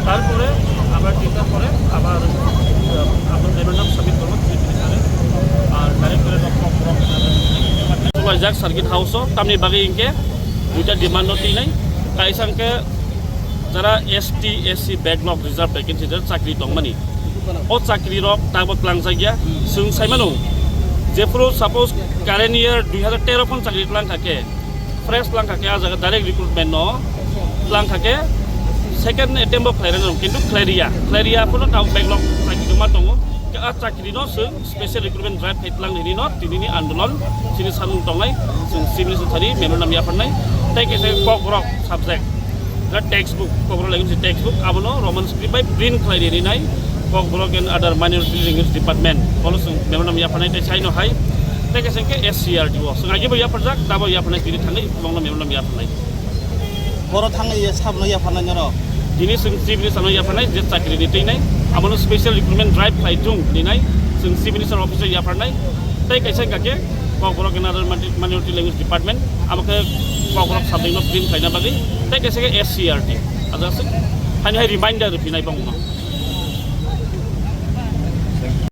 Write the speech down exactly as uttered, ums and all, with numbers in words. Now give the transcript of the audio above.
তারপরে আবার তিনটার পরে আবার, আহ, আপনার memorandum submit করবো দুই তিন দিনে। আর direct করে রক-, রক-, রক-, তোমার যাক সার্কিট হাউসও, তামনি বাকি ইনকে দুইটা ডিমান্ডও তিনাই। কাইসাংকে যারা ST, SC backlog reserve vacancy চাকরি দংমানি, ও চাকরি রক তাবো tlangjakya, chwng saimano, jephuru suppose current year দুই হাজার তেরো phon চাকরি tlang kha khe, fresh tlang kha khe, a jaga direct recruitment no tlang kha khe, second attempt bo khlai rwnai, kintu khlai riya, khlai riya phano tamo backlog chakri tongma tongo. Khe a chakri no chwng special recruitment drive khai tlang nini no, tini ni andolon, chini samung tongnai, chwng civil ni thani memorandum yapharnai, tei khe kok rok subject, na textbook, kok rok lai text book, abono Roman script bai print khlai rinai, kok rok and other minority language department, bolo chwng memorandum yapharnai tei saino hai, tei khe chwng khe S C R T O, chwng agi bo yapharjak, tabo yapharnai tini thangwi, bongno memorandum yapharnai. Boro thangwi ye sabno yapharnai norok? Tini chwng chief minister no yapharnai, je chakri ni twi nai, abono special recruitment drive khlai thung hinwi nai, chwng chief minister office o yapharnai, tei kaisa hwnkha khe kok rok and other minority language department, abo khe kok rok subject no print khlaina bagwi, tei kaisa khe S C R T, ajak se hani hai reminder rwphinai bongno.